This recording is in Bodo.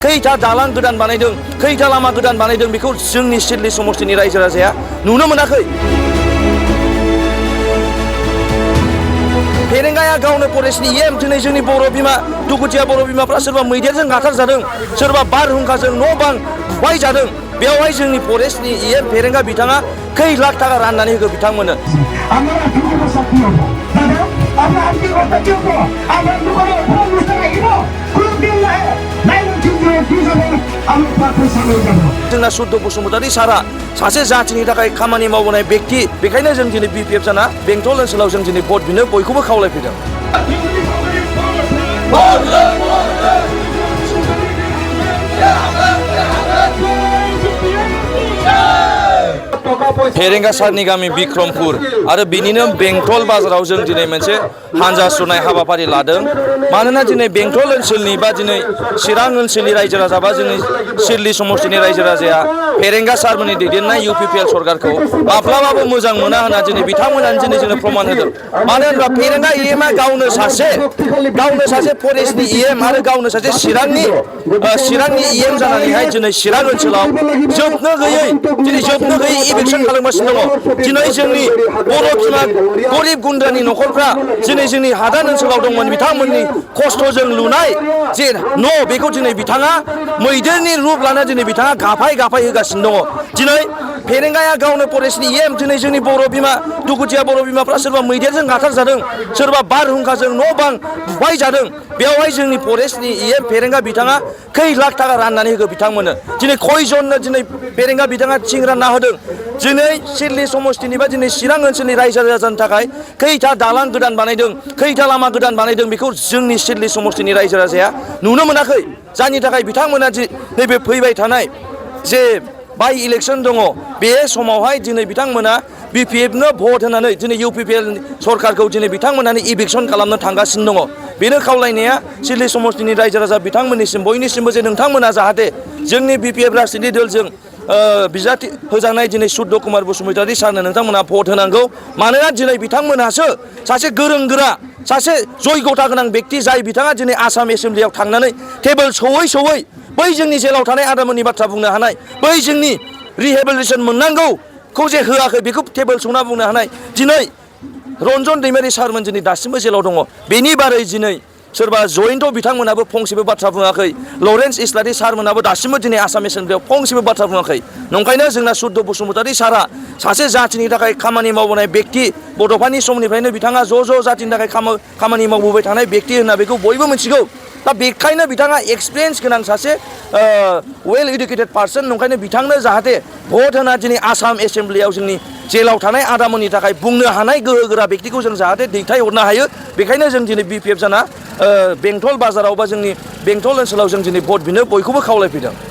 खैथा दालां गोदान बानायदों खैथा लामा गोदान बानायदों बेखौ जोंनि सिडली समष्टिनि रायजो राजाया नुनो मोनाखै। फेरेंगाया गावनो फरेस्टनि एम दिनै जोंनि बर' बिमा दुखुथिया बर' बिमाफ्रा सोरबा मैदेरजों गाथारजादों सोरबा बारहुंखाजों न' बां बुफाय जादों बेवहाय जोंनि फरेस्टनि एम फेरेंगा बिथाङा खै लाख थाखा राननानै होगोन बिथांमोननो। जोंना सुद्ध बसुमतारी सारा सासे जातिनि थाखाय खामानि मावबोनाय व्यक्ति बेखायनो जों दिनै BPF जाना बेंटल ओनसोलाव जों दिनै भट बिनो बयखौबो खावलायफैदों। फेरेंगा सारनि गामि बिक्रमपुर आरो बिनिनो बेंटल बाजाराव जों दिनै मोनसे हानजा सुरनाय हाबाफारि लादों। मानोना दिनै बेंटल ओनसोलनि बा दिनै चिरां ओनसोलनि रायजो राजा बा जोंनि सिडली समष्टिनि रायजो राजाया फेरेंगा सारमोननि दैदेननाय UPPL सरकारखौ माब्लाबाबो मोजां मोना होनना दिनै बिथांमोनानो दिनै जोंनो प्रमान होदों। मानो होनबा फेरेंगा EMआ गावनो सासे फरेस्टनि EM आरो गावनो सासे चिरांनि EM जानानैहाय दिनै चिरां ओनसोलाव जोबनो गैयै इलेक्सन खालामगासिनो दङ। दिनै जोंनि बर' बिमा गरिब गुन्द्रानि न'खरफ्रा दिनै जोंनि हादान ओनसोलाव दंमोन बिथांमोननि खस्थ'जों लुनाय जे न' बेखौ दिनै बिथाङा मैदेरनि रुप लाना दिनै बिथाङा गाफाय होगासिनो दङ। दिनै फेरेंगाया गावनो फरेस्टनि EM दिनै जोंनि बर' बिमा दुखुथिया बर' बिमाफ्रा सोरबा मैदेरजों गाथारजादों सोरबा बारहुंखाजों न' बां बुफाय जादों बेवहाय जोंनि फरेस्टनि EM फेरेंगा बिथाङा खै लाख थाखा राननानै होगोन बिथांमोननो। दिनै खयजननो दिनै फेरेंगा बिथाङा थिं रानना होदों। दिनै सिडली समष्टिनि बा दिनै चिरां ओनसोलनि रायजो राजानि थाखाय खैथा दालां गोदान बानायदों खैथा लामा गोदान बानायदों बेखौ जोंनि सिडली समष्टिनि रायजो राजाया नुनो मोनाखै। जायनि थाखाय बिथांमोना नैबे फैबाय थानाय जे बाइ इलेक्सन दङ बे समावहाय दिनै बिथांमोना BPFनो भट होनानै दिनै UPPL सरकारखौ दिनै बिथांमोनानो इभिकसन खालामनो थांगासिनो दङ। बेनो खावलायनाया सिडली समष्टिनि रायजो राजा बिथांमोननिसिम बयनिसिमबो जे नोंथांमोना जाहाथे जोंनि BPF राजनिति दलजों बिजाथि होजानाय दिनै सुद्ध कुमार बसुमतारी सारनो नोंथांमोना भट होनांगौ। मानोना दिनै बिथांमोनहासो सासे गोरों गोरा सासे जयगथा गोनां व्यक्ति जाय बिथाङा दिनै आसाम एसेम्ब्लियाव थांनानै टेबोल सौयै बै जोंनि जेलाव थानाय आदामोननि बाथ्रा बुंनो हानाय बै जोंनि रिहेबिलिटेसन मोननांगौखौ जे होआखै बेखौ टेबोल सौना बुंनो हानाय दिनै रन्जन दैमारि सारमोन दिनै दासिमबो जेलाव दङ। बेनि बारै दिनै सोरबा जयन्त बिथांमोनाबो फंसेबो बाथ्रा बुङाखै। लरेन्स इस्लारि सारमोनाबो दासिमबो दिनै आसाम एसेम्ब्लियाव फंसेबो बाथ्रा बुङाखै। नंखायनो जोंना सुद्ध बसुमतारी सारा सासे जातिनि थाखाय खामानि मावबोनाय व्यक्ति बड'फानि समनिफ्रायनो बिथाङा ज' जातिनि थाखाय खामानि मावबोबाय थानाय व्यक्ति होनना बेखौ बयबो मिथिगौ। दा बेखायनो बिथाङा एक्सपिरियेन्स गोनां सासे वेल इडुकेटेड पार्सन नंखायनो बिथांनो जाहाथे भट होना दिनै आसाम एसेम्ब्लियाव जोंनि जेलाव थानाय आदामोननि थाखाय बुंनो हानाय गोहो गोरा व्यक्तिखौ जों जाहाथे दैथायहरनो हायो। बेखायनो जों दिनै BPF जाना बेंटल बाजाराव बा जोंनि बेंटल ओनसोलाव जों दिनै भट बिनो बयखौबो खावलायफैदों।